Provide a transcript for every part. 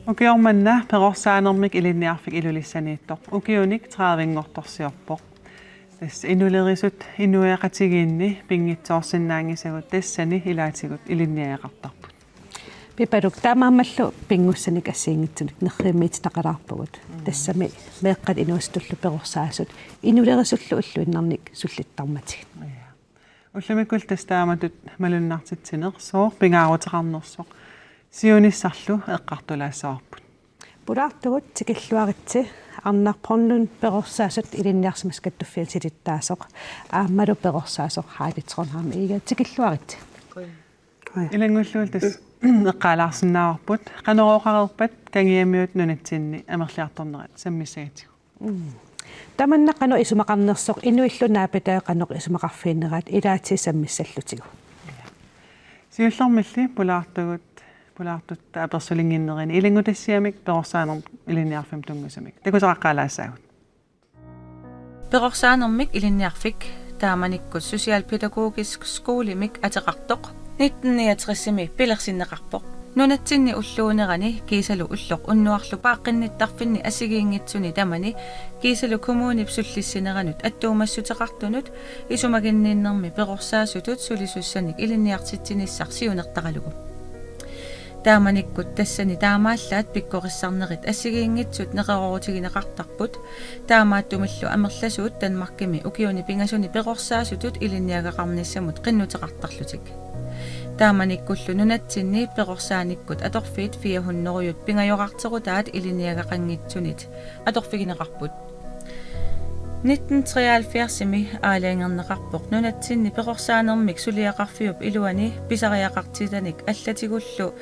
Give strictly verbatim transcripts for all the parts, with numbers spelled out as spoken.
Ukioq manna perorsaanermik ilinniarfik Ilulissaniittoq ukiunik tredivenngortorsiorpoq. Tassa inulerisut inuiaqatigiinni pinngitsoorsinnaanngisagut tassani ilaatigut ilinniagaqartarput. Pipaluk, taamaammallu pinngussanik assigiinngitsunik nerrivimmiititaqalaarpugut. Mm. Tassami meeqqat inuusutullu perorsaasut inulerisullu ulluinnarnik sullittarmatigit. Ja. Ullumikkullu tassa taamatut malunnartitsineq sooq pingaaruteqarnersoq siunissarlu eqqartulaassavarput. Pulaartugut, tikilluaritsi. Arnaq Brønlund, perorsaasut ilinniarsimasut kattuffianni silittaasoq, aammalu perorsaasoq Heidi Trondheim Egede, tikilluaritsi. Qujan. Ilanngullugulu tassa eqqaalaarsinnaavarput, qanorooqareerpat Kangiamiut nunatsinni amerliartornerat sammissagatsigu. Mm. Tamanna qanoq isumaqarnersoq, inuillu naapitaat qanoq isumaqarfiginerat ilaatigut sammissallutigu. Siullermilli pulaartugut, pulaartut apersulinnginnerini ilanngutassiamik perorsaanermut ilinniarfimmut tunngasumik takusaqaqqaalaassaagut. Perorsaanermik ilinniarfik, taamanikkut socialpædagogisk skolemik ateqartoq, nitten niogtresimi pilersinneqarpoq. Nunatsinni ulluunerani kiisalu ulloq unnuarlu paaqqinnittarfinni assigiinngitsuni tamani kiisalu kommunip sullissineranut attuumassuteqartunut isumaginninnermi perorsaasutut sulisussanik ilinniartitsinissaq siunertaralugu. Taamanikkut tassani taamaallaat pikkorissarnerit assigiinngitsut neqeroorutigineqartarput, taamaattumillu amerlasuut Danmarkimi ukiuni pingasuni perorsaasutut ilinniagaqarnissamut qinnuteqartarlutik. Taamanikkullu nunatsinni perorsaanikkut atorfiit fire hundrede pingajoqarterutaat ilinniagaqanngitsunit atorfigineqarput. Nitten treoghalvfjerdsimi aalajangerneqarpoq nunatsinni perorsaanermik suliaqarfiup iluani pisariaqartitanik allatigullu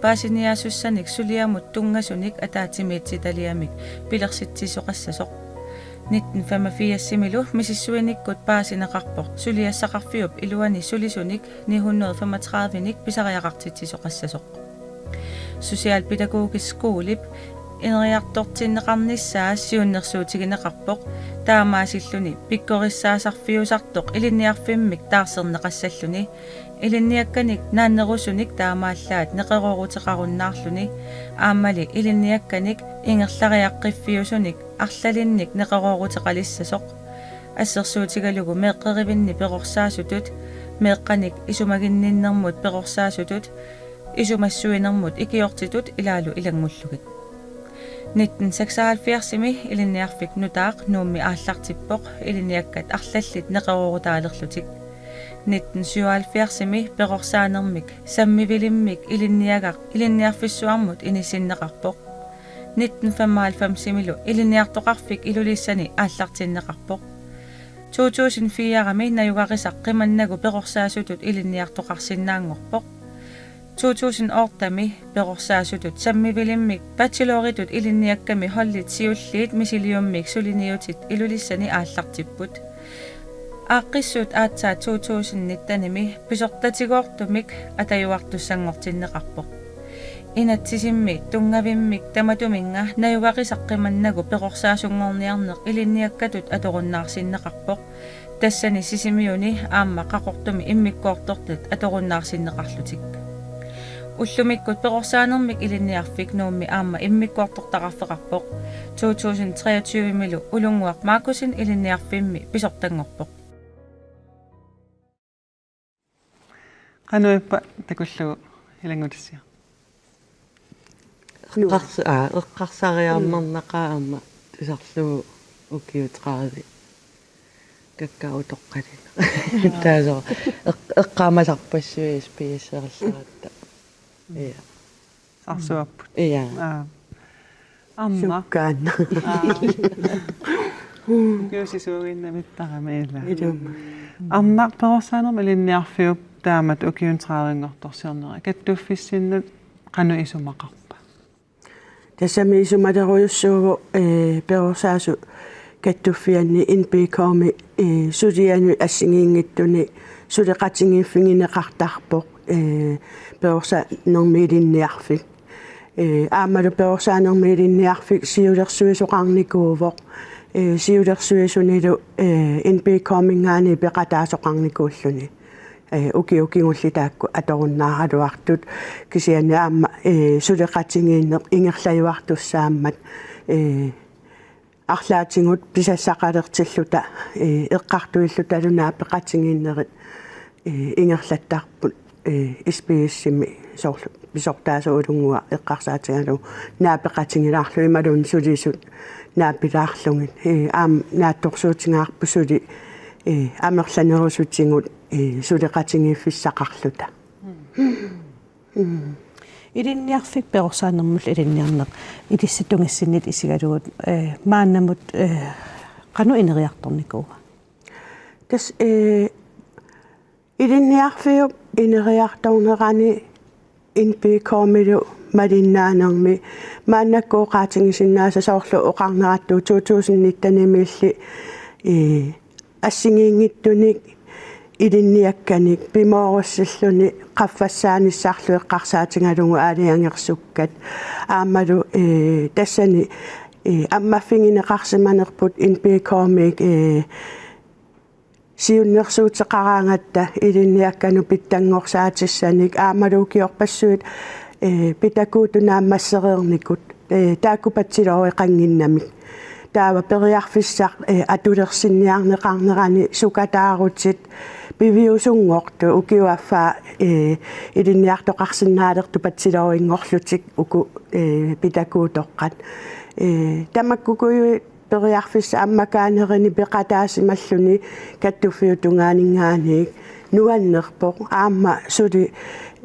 paasiniaassussanik suliamut tunngasunik ataatsimiititaliamik pilersitsisoqassasoq. Nitten femogfirsimilu misissuinikkut paasineqarpoq suliassaqarfiup iluani sulisunik ni hundrede femogtredivenik pisariaqartitsisoqassasoq. Socialpædagogisk skolep ineriartortinneqarnissaa siunnersuutigineqarpoq, taamaasilluni pikkorissaasarfiusartoq ilinniarfimmik taarserneqassalluni, ilinniakkanik naannerusunik taamaallaat neqerooruteqarunnaarluni, aammali ilinniakkanik ingerlariaqqiffiusunik arlalinnik neqerooruteqalissasoq. Assersuutigalugu meeqqerivinni perorsaasutut, meeqqanik isumaginninnermut perorsaasutut, isumassuinermut ikiortitut ilaalu ilanngullugit. Nitten seksoghalvfjerdsimi ilinniarfik nutaaq Nuummi aallartippoq ilinniakkat arlallit neqeroorutaalerlutik. Nitten syvoghalvfjerdsimi perorsaanermik sammivilimmik ilinniagaq ilinniarfissuarmut inissinneqarpoq. Nitten femoghalvfemsimilu ilinniartoqarfik Ilulissani aallartinneqarpoq. To tusind firemi najugarisaq qimannagu perorsaasutut ilinniartoqarsinnaanngorpoq. To tusind ottemi perorsaasutut sammivilimmik bacheloritut ilinniakkami holdit siulliit misiliummik suliniutit Ilulissani aallartipput. Aaqqissuut aatsaat to tusind nittenimi pisortatigoortumik atajuartussanngortinneqarpoq. Inatsisimmi tunngavimmik tamatuminnga najugarisaq qimannagu perorsaasunngorniarneq ilinniakkatut atorunnaarsinneqarpoq. Tassani Sisimiuni aamma Qaqortumi immikkoortortat atorunnaarsinneqarlutik. Ullumikkut perorsaanermik ilinniarfik Nuummi aamma immikkoortortaqarfeqarpoq. To tusind treogtyvemilu Ulunnguaq Markussen ilinniarfimmi pisortanngorpoq. Qanoq ippa takullugu ilanngutassiaq? Eqqars-, aa, eqqarsariarmarnaqaaq aamma tusarlugu ukiut tredive kakkaak utoqqalineq. Taava eq-, eqqaamasarpassuit S P S-erallaratta. Ja. Sarsuapput. Ja. Aa. Arnaq. Sukkaannaq. Aa. Ukiut sisuuginnamiittarami ilaa. Ilumut. Arnaq, perorsaanermik ilinniarfiup taamatut ukiunik tredivenngortorsiornera kattuffissinnut qanoq isumaqarpa? Tassami isumalerujussuuvoq, ee, perorsaasut kattuffianni N P K-mi, ee, sulianut assigiinngitsunik suleqatigiiffigineqartarpoq. ee, perorsaanermi ilinniarfik. Ee, aammalu perorsaanermi ilinniarfik siulersuisoqarnikuuvoq. Ee, siulersuisunilu, ee, N P K-minngaanniit peqataasoqarnikuulluni. Ee, ukioq kingulleq taakku atorunnaaraluartut kisianni aamma, ee, suleqatigiinneq ingerlajuartussaammat, ee, arlaatigut pisassaqalertilluta, ee, eqqartuillutalu naapeqatigiinnerit, ee, ingerlattarput, ee, S P S-imi soorlu pisortaasoq Ulunnguaq eqqarsaatigalugu naapeqatigilaarlugu imaluunniit sulisut naapilaarlugit, ee, aamma naatsorsuutigaarput suli, ee, amerlanerusutigut, ee, suleqatigiiffissaqarluta. Mm. Ilinniarfik perorsaanermullu ilinniarneq ilissi tungassinnit isigalugu, ee, maannamut, ee, qanoq ineriartornikuua? Tassa, ee, ilinniarfiup ineriartornerani N P K-milu malinnaanermi maannakkut oqaatigisinnaasat soorlu oqarneratut to tusind nitten-imiilli, ee, assigiinngitsunik ilinniakkanik pimoorussilluni qaffassaanissarlu eqqarsaatigalugu aalajangersukkat. Aammalu, ee, tassani, ee, ammaffigineqarsimanerput N P K-mik, ee, siunnersuuteqaraangatta ilinniakkanut pitsanngorsaatissaanik aammalu ukiorpassuit, ee, pitakuutut naammassereernikut, ee, taakku patsilooreqannginnamik. Taava periarfissaq, ee, atulersinniarneqarnerani sukataarutit piviusunngortut ukiup affaa, ee, ilinniartoqarsinnaalertut patsilooriinngorlutik uku, ee, pitakuutoqqat. Ee, tamakkukujuit periarfissat ammakaanerini peqataasimalluni kattuffiup tungaaninngaanniit nuannerpoq aamma suli,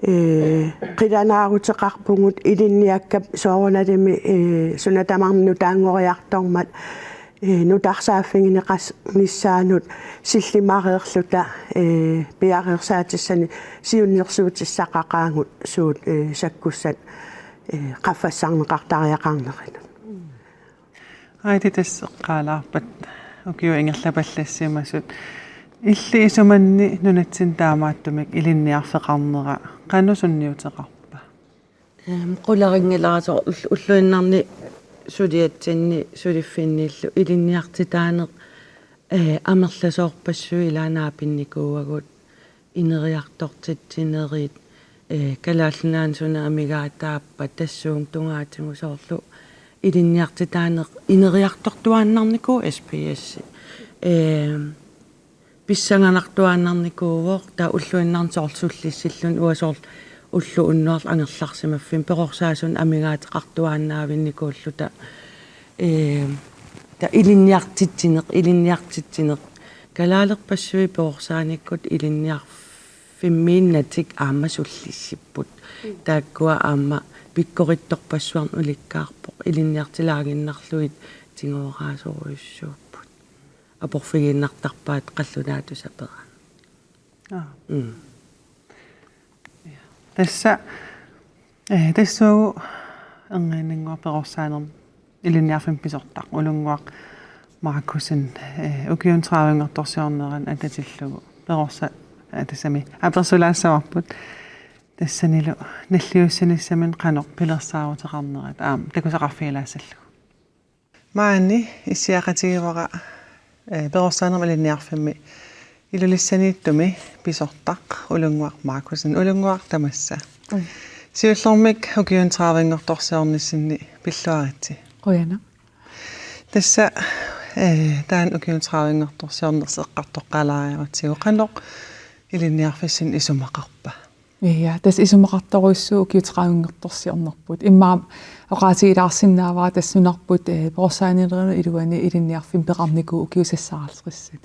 ee, qilanaaruteqarpugut ilinniakkap soorunalimi, ee, suna tamarmi nutaanngoriartormat, ee, nutaarsaaffigineqarnissaanut sillimareerluta, ee, piareersaatissanik siunnersuutissaqaqaagut suut, ee, sakkussat, ee, qaffassarneqartariaqarneranut. Aili tassa eqqaalaarpat ukiut ingerlapallassimasut. Illit isumanni nunatsinni taamaattumik ilinniarfeqarnera qanoq sunniuteqarpa? Ehm, qularinngilara soorlu ull-, ulluinnarni suliatsinni suliffinniillu ilinniartitaaneq, eh, amerlasoorpassuit ilaa naapinnikuuagut ineriartortitsinerit, eh, Kalaallit Nunaanni suna amigaataappat tassuuna tungaatigut soorlu ilinniartitaaneq ineriartortuaannarnikuuvoq S P S. Eh, pissanganartuaannarnikuuvoq taava ulluinnarni soorlu sullissilluni uanga soorlu ulloq unnuarlu angerlarsimaffinni perorsaasunik amigaateqartuaannaavinnikuulluta. Eh, taava ilinniartitsineq, ilinniartitsineq. Kalaalerpassuit perorsaanikkut ilinniarfimmiinnatik aamma sullissipput. Taakkua aamma pikkorittorpassuarnik ulikkaarpoq. Ilinniartilaaginnarlugit tigoraasorujussuupput. Aporfigiinnartarpaat qallunaatut saperami. Aa. Mm. Ja. Tassa, eh, tassuugu erniinnannguaq perorsaanermi ilinniarfimmi pisortaq Ulunnguaq Markussen, eh, ukiuni tredivenngortorsiornerani atatillugu perorsa-, eh, tassami apersulaassavarput. Tassanilu nalliussinissaminut qanoq pilersaaruteqarnerat aamma takusaqarfigilaassallugu. Maani issiaqatigivara, eh, perorsaanermi ilinniarfimmi Ilulissaniittumi pisortaq Ulunnguaq Markussen. Ulunnguaq tamassa. Mm. Siullermik ukiuni tredivenngortorsiornissinni pilluaritsi. Qujanaq. Tassa, eh, taanna ukiuni tredivenngortorsiornersi eqqartoqqaalaariarutsigu qanoq ilinniarfissinni isumaqarpa? Ja, tassa isumaqartorujussuuvoq ukiut tredivenngortorsiornerput. Immaqa oqaatigilaarsinnaavara tassa nunarput, eh, perorsaanilernermi iluani ilinniarfimmi peqarnikuuvoq ukiut seksoghalvtredsip.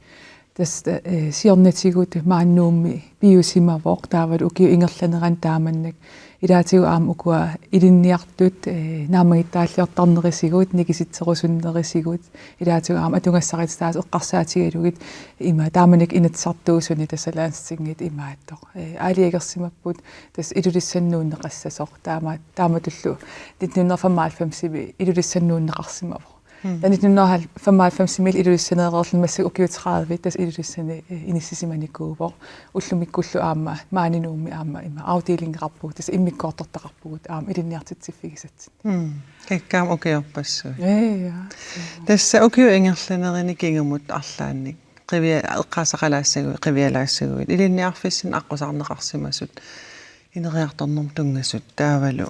Tassa, eh, siornatigut maani Nuummi piusimavoq taavalu ukiup ingerlanerani taamannak. Ilaatigut aamma ukua ilinniartut, eh, naammagittaalliortarnerisigut, nikisitserusunnerisigut. Ilaatigut aamma atugassarititaasut eqqarsaatigalugit ima taamanikkut Inatsisartuusuni tassa Landstingit imaattoq. Eh, aalajangersimapput tassa Ilulissani nuunneqassasoq taama-, taamatullu nitten hundrede femoghalvfemsimi Ilulissani nuunneqarsimavoq. Mm. Taava nitten hundrede femoghalvfems-imi Ilulissaneereerluni massakkut ukiut tredive tassa Ilulissani, eh, inissisimanikuuvoq. Ullumikkullu aamma maani Nuummi aamma ima afdelingeqarpugut, tassa immikkoortortaqarpugut aamma ilinniartitsiffigisatsinnut. Mm. Kikkaam ukiorpassuit. Ja, ja. Tassa ukiut ingerlanerini kingumut arlaannik. Qivia-, eqqaasaqalaassaguit, qivialaassaguit. Ilinniarfissinni aqqusaarneqarsimasut. Ineriartornermut tunngasut taavalu,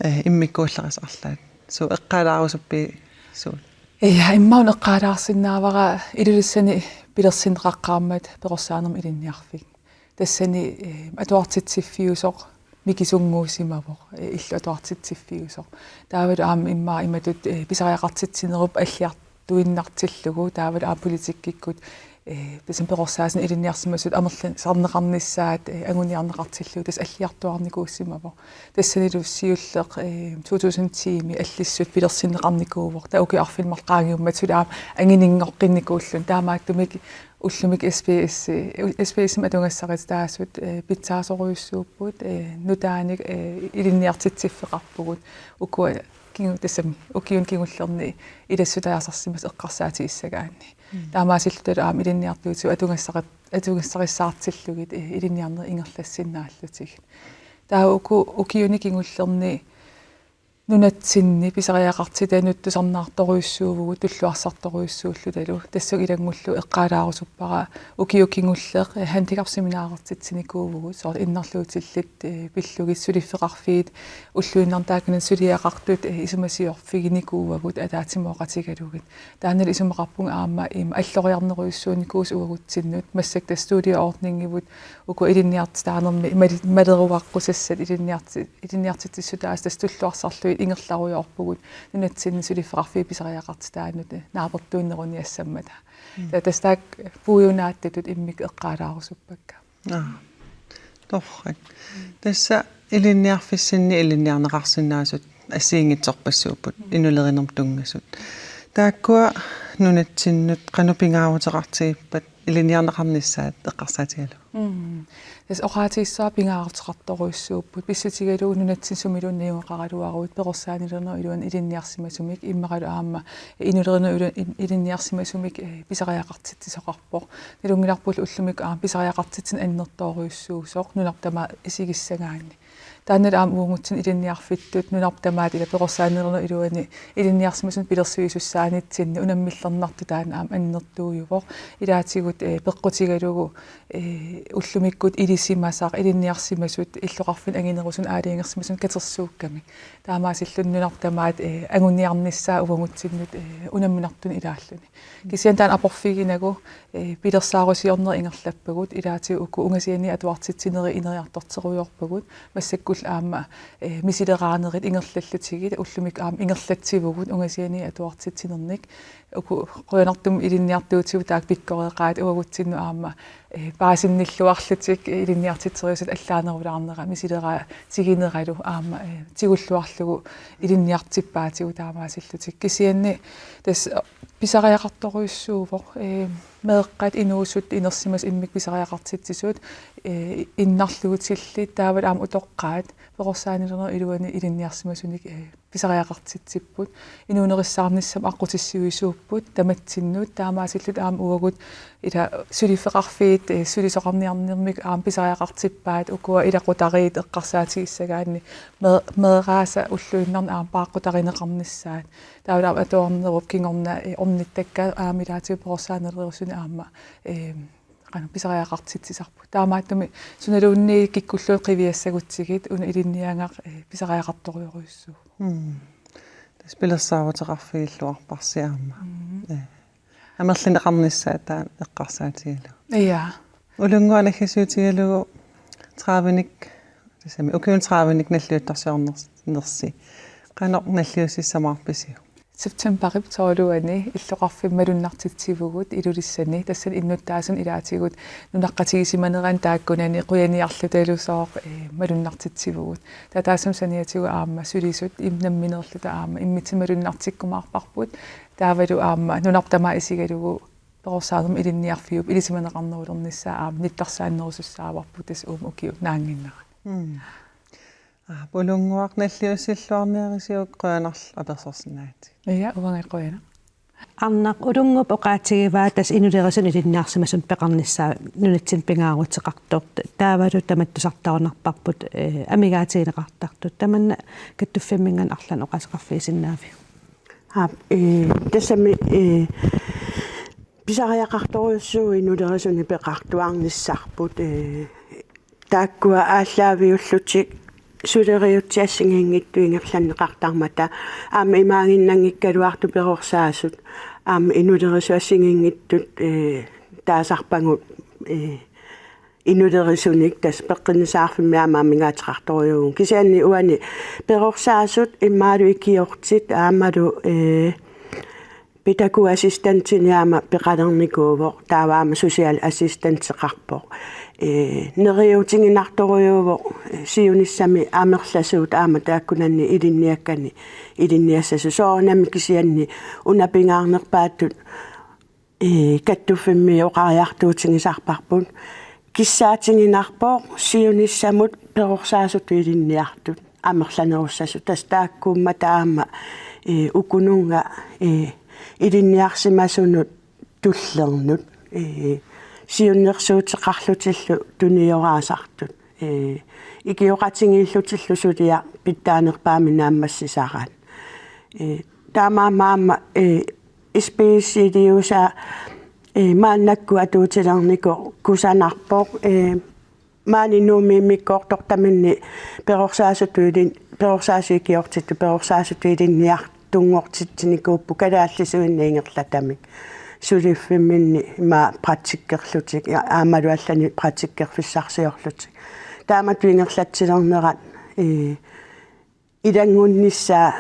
eh, immikkuullarisat arlaat. Suut eqqaalaarusuppigit suut? Ja, immaqa una eqqaalaarsinnaavara Ilulissani pilersinneqaqqaarmat perorsaanermut ilinniarfik. Tassani, eh, atuartitsiffiusoq mikisunnguussimavoq, eh, illu atuartitsiffiusoq. Taavalu aamma immaqa imatut, eh, pisariaqartitsinerup alliartuinnartillugu, taavalu aamma politikkikkut, eh, tassami perorsaasunut ilinniarsimasut amerlisarneqarnissaat, eh, anguniarneqartillugu, tassa alliartuaarnikuussimavoq. Tassanilu siulleq, eh, to tusind ti-mi allissut pilersinneqarnikuuvoq. Taava ukiut arfineq-marluk qaangiummata suli aamma anginngoqqinnikuulluni. Taamaattumik ullumikkut S P S, eh, S P S-imi atugassarititaasut, eh, pitsaasorujussuupput, eh, nutaanik, eh, ilinniartitsiffeqarpugut. Ukua kingu-, tassami ukiuni kingullerni ilassutaasarsimasut eqqarsaatigissagaanni. Mm. Taamaasillutalu aamma ilinniartuutigut atugassarit-, atugassarissaartillugit, eh, ilinniarnerit ingerlassinnaallutigit. Taava uku ukiuni kingullerni nunatsinni pisariaqartitanut tusarnaartorujussuuvugut tulluarsartorujussuullutalu. Tassunga ilanngullugu eqqaalaarusuppara ukiut kingulleq, eh, handicapseminaarersitsinikuuvugut, soorlu innarluutillit, eh, pillugit suliffeqarfiit ulluinnarni taakkunani suliaqartut, eh, isumasiorfiginikuuagut ataatsimooqatigalugit. Taannalu isumaqarpunga aamma ima alloriarnerujussuunikuusoq uagutsinnut, massakkut tassa studieordningivut uku ilinniartitaanermi mali-, maleruaqqusassat ilinniarti-, ilinniartitsissutaasut tassa tulluarsarlugit ingerlarujoorpugut nunatsinni suliffeqarfiit pisariaqartitaannut naapertuunneruniassammata. Mm. Taava tassa taakku puiunaattatut immikkut eqqaalaarusuppakka. Aa. Torrak. Tassa ilinniarfissinni ilinniarneqarsinnaasut assigiinngitsorpassuupput, mm, inulerinermut tunngasut. Taakkua nunatsinnut qanoq pingaaruteqartigippat ilinniarneqarnissaat eqqarsaatigalugu? Mm. Tassa oqaatigissusaat pingaaruteqartorujussuupput. Pissutigalugu nunatsinni sumiluunniit najugaqaraluaruit perorsaanilernerup iluani ilinniarsimasumik immaqalu aamma inulerinermut ilu-, in-, ilinniarsimasumik, eh, pisariaqartitsisoqarpoq. Nalunngilarpullu ullumikkut aamma pisariaqartitsineq annertoorujussuusoq nunarput tamaat isigissagaanni. Taannalu aamma uagutsinnut ilinniarfittut nunarput tamaat ila perorsaanilernerup iluani ilinniarsimasunut pilersuisussaanitsinni unammillernartoq taanna aamma annertuujuvoq. Ilaatigut, eh, peqqutigalugu, eh, ullumikkut ilisimasaq ilinniarsimasut illoqarfinni anginerusunut aalajangersimasunut katersuukkamik. Taamaasilluni nunarput tamaat, eh, anguniarnissaa uagutsinnut, eh, unamminartunut ilaalluni. Kisianni taanna aporfiginagu, eh, pilersaarusiornerit ingerlappagut, ilaatigut uku ungasianiit atuartitsinerit ineriartorterujoorpagut, massakkut aamma, eh, misileraanerit ingerlallutigit, ullumikkut aamma ingerlatsivugut ungasianiit atuartitsinernik, uku qujanartumik ilinniartuutigut taakku pikkoreqaat uagutsinnut aamma, eh, paasinnilluarlutik ilinniartitserisassat allaanerulaarnerat misileraatigineralu aamma, eh, tigulluarlugu ilinniartippaatigut taamaasillutik. Kisianni tassa pisariaqartorujussuuvoq, eh, meeqqat inuusut inersimasut immikkut pisariaqartitsisut, eh, innarluutillit taavalu aamma utoqqaat perorsaanilernerup iluani ilinniarsimasunik, eh, pisariaqartitsipput. Inuunerissaarnissamut aqqutissiuisuupput tamatsinnut taamaasillutik aamma uagut ila suliffeqarfiit, eh, sulisoqarniarnermik aamma pisariaqartippaat ukua ilaqutariit eqqarsaatigissagaanni me-, meeraasa ulluinnarni aamma paaqqutarineqarnissaat. Taavalu aamma atuarnerup kingorna, eh, ornittakkat aamma ilaatigut perorsaanilerusunik aamma, eh, qanoq pisariaqartitsisarput. Taamaattumik sunaluunniit kikkulluunniit qiviassagutsigit una ilinniagaq, eh, pisariaqartorujorujussuuvoq. Mm. Tassa pilersaaruteqarfigilluarparsi aamma. Mm. Eh. Amerlineqarnissaat taanna eqqarsaatigalugu. Ja. Ulunnguaq naggasiutigalugu tredivenik, tassami ukiunik tredivenik nalliuttorsiornersi. Qanoq nalliussissamaarpisiuk? Septemberip tolvianni illoqarfimmi malunnartitsivugut Ilulissani, tassani innuttaasunut ilaatigut nunaqqatigisimanerani taakkunani qujaniarlutalu sooq, eh, malunnartitsivugut. Taava taassuma saniatigut aamma sulisut im-, nammineerluta aamma immitsinnut malunnartikkumaarparput. Taavalu aamma nunarput tamaat isigalugu perorsaanermut ilinniarfiup ilisimaneqarnerulernissaa aamma nittarsaannerusussaavarput tassa uuma ukiup naannginnerani. Mm. Aap, Ulunnguaq, nalliussilluarniarisiuk, qujanarlu apersorsinnaagatsigit. Ja, uanga qujanaq. Arnaq Ulunnguup oqaatigivaa tassa inulerisunik ilinniarsimasunut peqarnissaa nunatsinni pingaaruteqartoq. Taavalu tamatta tusartarunarparput, eh, amigaatigineqartartut. Tamanna kattuffimminngaanniit arlaannik oqaaseqarfigisinnaaviuk? Aap, eh, tassami, eh, pisariaqartorujussuuvoq inulerisunik peqartuarnissarput, eh, taakkua aallaaviullutik suleriaatsip assigiinngitsut ingerlanneqartarmata aamma imaaginnanngikkaluartut perorsaasut aamma inulerisut assigiinngitsut, eh, taasarpagut, eh, inulerisunik tassa peqqinnissaqarfimmi aamma amigaateqartorujuuvugut. Kisianni uani perorsaasut imaluunniit ikiortit aammalu, eh, pædagogassistentinik aamma peqalernikuuvoq, taava aamma socialassistenteqarpoq. Eh, neriuutiginartorujuuvoq, eh, siunissami amerlasuut aamma taakkunannga ilinniakkani ilinniassasut. Soorunami kisianni una pingaarnerpaatut, eh, kattuffimmi oqariartuutigisarparput. Kissaatiginarpoq siunissamut perorsaasutut ilinniartut amerlanerussasut. Tassa taakkuummata aamma, eh, ukununnga, eh, ilinniarsimasunut tullernut, eh, siunnersuuteqarlutillu tunioraasartut, eh, ikioqatigiillutillu suliaq pitsaanerpaamik naammassisaraat. Eh, taamaammat aamma, eh, S P S-iliuusaa, eh, maannakkut atuutilernikoq kusanarpoq, eh, maani Nuummi immikkoortortaminni perorsaasutut ilin-, perorsaasut ikiortitut perorsaasutut ilinniartunngortitsinikuupput kalaallisuinnaq ingerlatamik. Suliffimminni ima praktikkerlutik, ja, aammalu allanik praktikkerfissarsiorlutik. Taamatut ingerlatsilernerat, eh, ilanngunnissaa,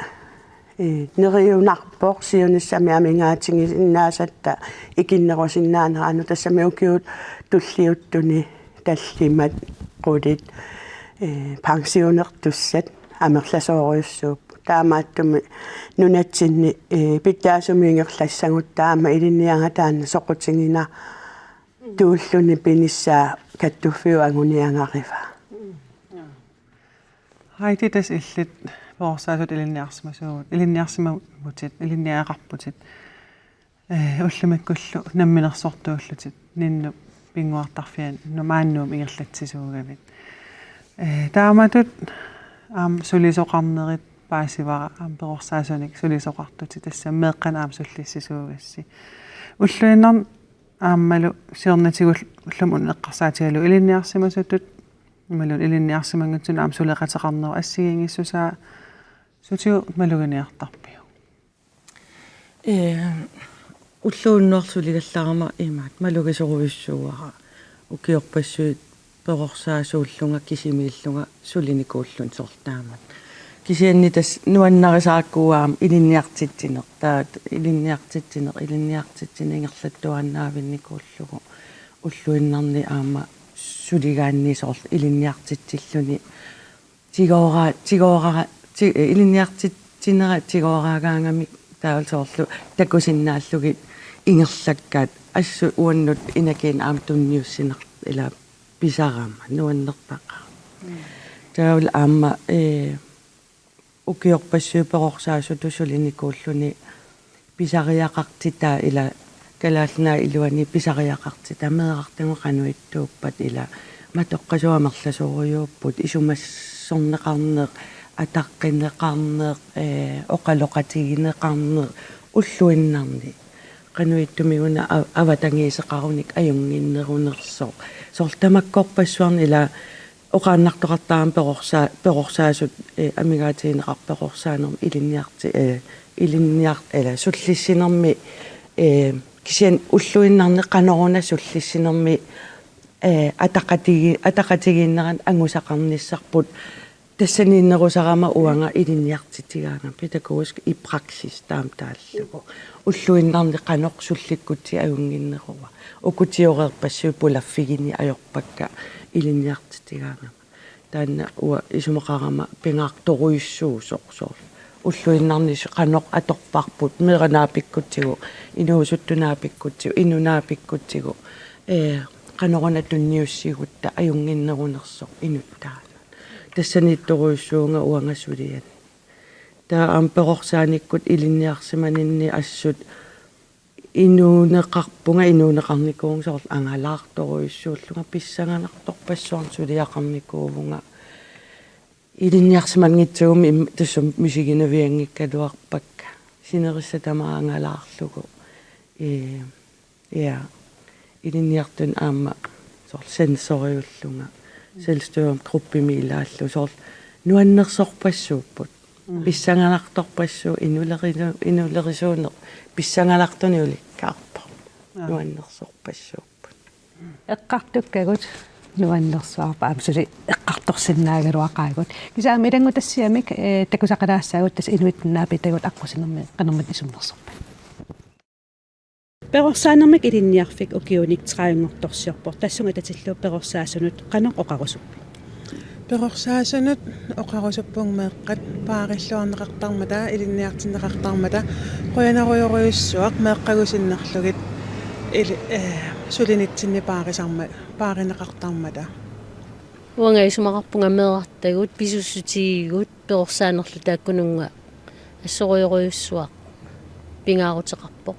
eh, neriunarpoq siunissami amigaatigisinnaasatta ikinnerusinnaaneranut. Tassami ukiut tulliuttuni tallimat, qulit, eh, pensionertussat amerlasoorujussuupput. Taamaattumik nunatsinni, eh, pitsaasumik ingerlassagutta aamma ilinniagaq taanna soqutiginartuulluni pinissaa kattuffiup anguniagarivaa. Heidi, tassa illit perorsaasutut ilinniarsimasuuvutit, ilinniarsimavutit, ilinniagaqarputit. Eh, ullumikkullu namminersortuullutit, Ninnup pinnguartarfia Nuup maani Nuummut ingerlatsisuugavit. Eh, taamatut aamma sulisoqarnerit paasivara, aamma perorsaasunik sulisoqartutit, tassami meeqqanik aamma sullissisuugassi. Ulluinnarni aammalu siornatigut ullumi una eqqarsaatigalugu ilinniarsimasutut imaluunniit ilinniarsimanngitsunut aamma suleqateqarnerup assigiinngissusaa sutigut maluginiartarpiuk? Ee, ulluinnarni suligallarama imaattoq malugisorujussuuara, ukiorpassuit perorsaasuullunga kisimiillunga sulinikuullunga soorlu taama. Kisianni tassa nuannarisarakku aamma ilinniartitsineq, taava ilinniartitsineq, ilinniartitsineq ingerlattuaannaavinnikuullugu ulluinnarni aamma suligaanni soorlu ilinniartitsilluni tigoora-, tigoora-, ti-, ilinniartitsinera tigooraagaangamik taava soorlu takusinnaallugit ingerlakkaat assut uannut inakiinnaq aamma tunniussineq ila pisarama nuannertaqaaq. Mm. Taavalu aamma, ee, ukiorpassuit perorsaasutut sulinikuulluni pisariaqartitaa ila Kalaallit Nunaat iluani pisariaqartitaa meerartagut qanoq ittuuppat ila matoqqasuuvoq amerlasoorujussuupput isumassorneqarneq, ataqqineqarneq, ee, oqaloqatigineqarneq ulluinnarni. Qanoq ittumik una a-, avatangiiseqarunik ajunnginnerunersoq. Soorlu tamakkorpassuarni ila oqaannartoqartarama perorsa-, perorsaasut, eh, amigaatigineqartut perorsaanermi ilinniarti-, eh, ilinniar-, ila sullissinermi, eh, kisianni ulluinnarni qanoruna sullissinermi, eh, ataqatigi-, ataqatigiinnerani angusaqarnissarput tassaniinnerusarama uanga ilinniartitigaangama pædagogisk i praksis taama taallugu. Ulluinnarni qanoq sullikkutsigit ajunnginnerua. Ukutioreerpassuit pulaffiginit ajorpakka ilinniartitigaangama. Taanna uanga isumaqarama pingaartorujussuusoq soorlu. Ulluinnarni su-, qanoq atorparput, meeraq naapikkutsigu, inuusuttut naapikkutsigu, inuk naapikkutsigu, ee, qanoruna tunniussigutta ajunnginnerunersoq inuttaasut. Tassaniittorujussuuvunga uanga suliani. Taava aamma perorsaanikkut ilinniarsimaninni assut inuuneqarpunga, inuuneqarnikuuvunga soorlu angalaartorujussuullunga, pissanganartorpassuarnik suliaqarnikuuvunga. Ilinniarsimanngitsugumi im-, tassami misiginavianngikkaluarpakka. Sinerissap tamaat angalaarlugu. Ee, ja. Ilinniartuni aamma soorlu sensoriullunga. Selvstyre gruppimi ilaallugu soorlu nuannersorpassuupput. Mm. Pissanganartorpassuup inulerisu-, inulerisuuneq pissanganartunik ulikkaarpoq. Aa. Nuannersorpassuupput. Eqqartukkagut nuannersuarput aamma suli eqqartorsinnaagaluaqaagut. Kisianni ilanngutassiamik, eh, takusaqalaassaagut tassa inuit naapitagut aqqusinermi qanormita isummersorpat. Perorsaanermik ilinniarfik ukiunik tredivenngortorsiorpoq, tassunga atatillugu perorsaasunut qanoq oqarusuppit? Perorsaasunut oqarusuppunga meeqqat paarilluarneqartarmata, ilinniartinneqartarmata, qujanarujorujussuaq meeqqagut sinnerlugit ili-, eh, sulinitsinni paarisarma-, paarineqartarmata. Uanga isumaqarpunga meerartagut pisuussutigigut perorsaanerlu taakkununnga assorujorujussuaq pingaaruteqarpoq.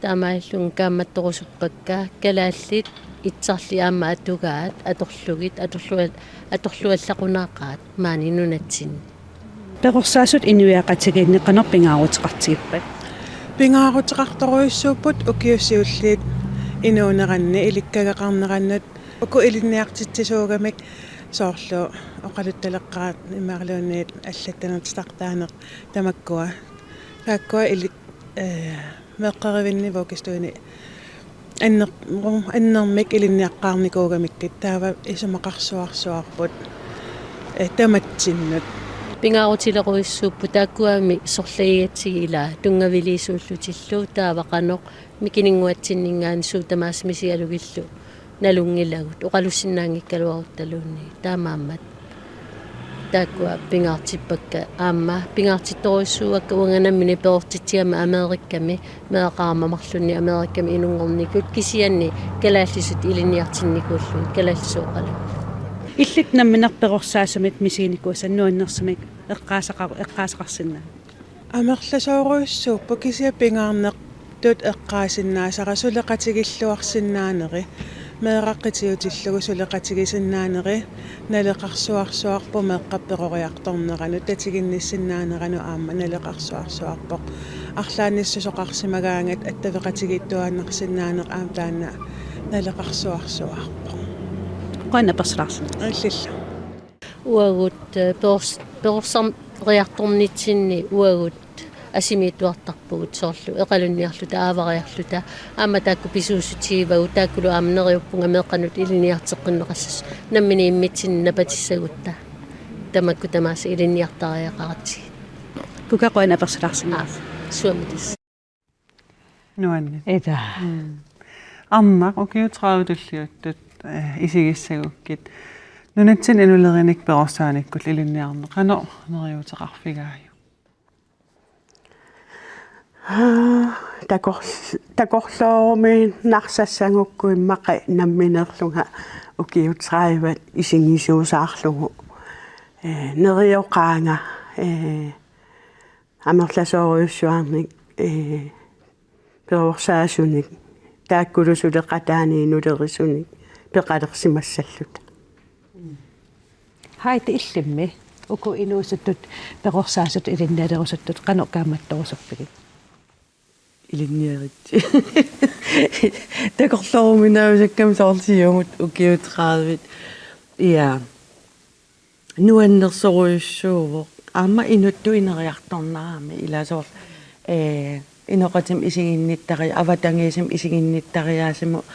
Taamaalillunga kaammattorusuppakka kalaallit itsarli aamma atugaat atorlugit atorlual-, atorluallaqunaaqaat maani nunatsinni. Perorsaasut inuiaqatigiinni qanoq pingaaruteqartigippat? Pingaaruteqartorujussuupput ukiut siulliit inuuneranni ilikkagaqarnerannut uku ilinniartitsisuugamik soorlu oqaluttaleqqaat imaluunniit allattunik titartaaneq tamakkua. Taakkua ili-, eh, meeqqerivinni vuggestueni anner-, annermik ilinniaqqaarnikuugamikkit taava isumaqarsuarsuarput, eh, tamatsinnut. Pingaarutilerujussuupput taakkuami sorliigatsigit ilaa tunngaviliisuullutillu taava qanoq mikininnguatsinninngaanniit suut tamaasa misigalugillu nalunngilagut oqalussinnaanngikkaluaruttaluunniit taamaammat. Taakkua pingaartippakka aamma pingaartittorujussuuakka uanga nammineq perortitsigama Amerikami meeraqarama marlunnik Amerikami inunngornikut kisianni kalaallisut ilinniartinnikuullugit kalaallisut oqaluullugit. Illit nammineq perorsaasumit misiginikuusat nuannersumik eqqaasaqa-, eqqaasaqarsinnaavat? Amerlasoorujussuupput kisianni pingaarnertut eqqaasinnaasara suleqatigilluarsinnaaneri, meeraq qitiutillugu suleqatigisinnaaneri, naleqarsuarsuarpoq meeqqap peroriartorneranut, tatiginnissinnaaneranut aamma naleqarsuarsuarpoq. Arlaannissuseqarsimagaangat attaveqatigiittuaannarsinnaaneq aamma taanna naleqarsuarsuarpoq. Qujanaq apersulaarsinnaavutit. Illillu. Uagut, eh, perors-, perorsariartornitsinni uagut asimiittuartarpugut soorlu eqalunniarluta, aavariarluta, aamma taakku pisuussutigivagut, taakkulu aamma neriuppunga meeqqanut ilinniarteqqinneqassasoq, nammineq immitsinnut napatissagutta. Tamakku tamaasa ilinniartariaqaratsigit. Kuka, qujanaq apersulaarsinnaavutit. Aa, suammis. Nuanneq. Ita. Mm. Arnaq, ukiut tredive tulliuttut, eh, isigissagukkit. Nunatsinni inulerinik perorsaanikkut ilinniarneq qanoq neriuuteqarfigaajuk? Takor-, takorlooruminarsassagukku immaqa nammineerlunga ukiut tredive isigisuusaarlugu. Eh, nerioqaanga, eh, amerlasoorujussuarnik, eh, perorsaasunik, taakkulu suleqataani inulerisunik peqalersimassalluta. Heidi, illimmi uku inuusuttut, perorsaasutut ilinnialerusuttut qanoq kaammattorusuppigit? Ilinniaritsi. Takorlooruminaarusakkami soorlu siumut ukiut tredive. Ja. Nuannersorujussuuvoq. Aamma inuttut ineriartornerani ilaa soorlu, eh, inoqatimik isiginnittari-, avatangiisimik isiginnittariaasimavoq.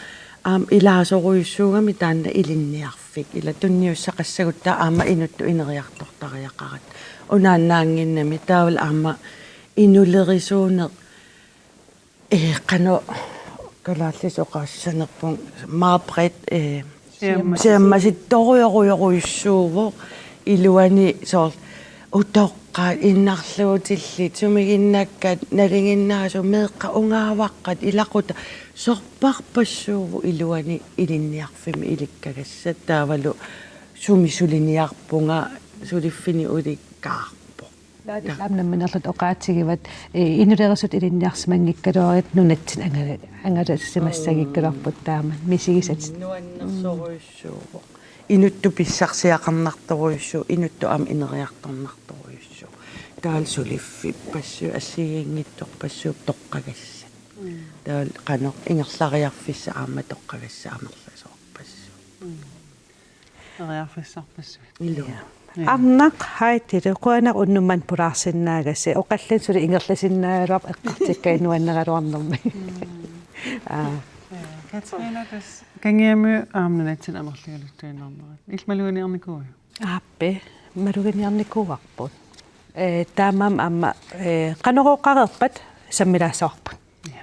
Aamma ilaasorujussuugami taanna ilinniarfik. Ilaa tunniussaqassagutta aamma inuttut ineriartortariaqaratta. Unaannaannginnami taavalu aamma inulerisuuneq. Ee, qanoq kalaallisut oqaasissanerput, meget bredt, ee, siammasittorujorujorujussuuvoq iluani soorlu utoqqaat, innarluutillit, sumiginnakkat, nalinginnaasut, meeqqat, ungaavaqqat, ilaquttat, sorpassuuvoq iluani ilinniarfimmi ilikkagassat taavalu sumi suliniarpunga, suliffinni ulikkaarpoq. Taava aamma nammineerluta oqaatigivat, eh, inulerisut ilinniarsimanngikkaluaruit nunatsinni angala-, angalasimassagikkaluarput taama misigisatit. Nuannersorujussuuvoq. Inuttut pissarsiaqarnartorujussuuvoq, inuttut aamma ineriartornartorujussuuvoq. Taavalu suliffippassui, assigiinngitsorpassuit toqqagassat. Taavalu qanoq ingerlariarfissat aamma toqqagassat amerlasoorpassuit. Ineriarfissarpassuit. Ilaa. Ja. Arnaq, hej Ditte, qujanaq unnuk manna pulaarsinnaagassi, oqallinneq suli ingerlasinnaagaluarpoq eqqartukkatta nuanneraluarnermik. Aa. Ja, Katrine, tassa Kangiamiut aamma nunatsinni amerligaluttuinnarnerat. Illit maluginiarnikuuiuk? Aappi, maluginiarnikuuarput. Eh, taamaammat aamma, eh, Qanorooqareerpat sammilaassavarput. Ja.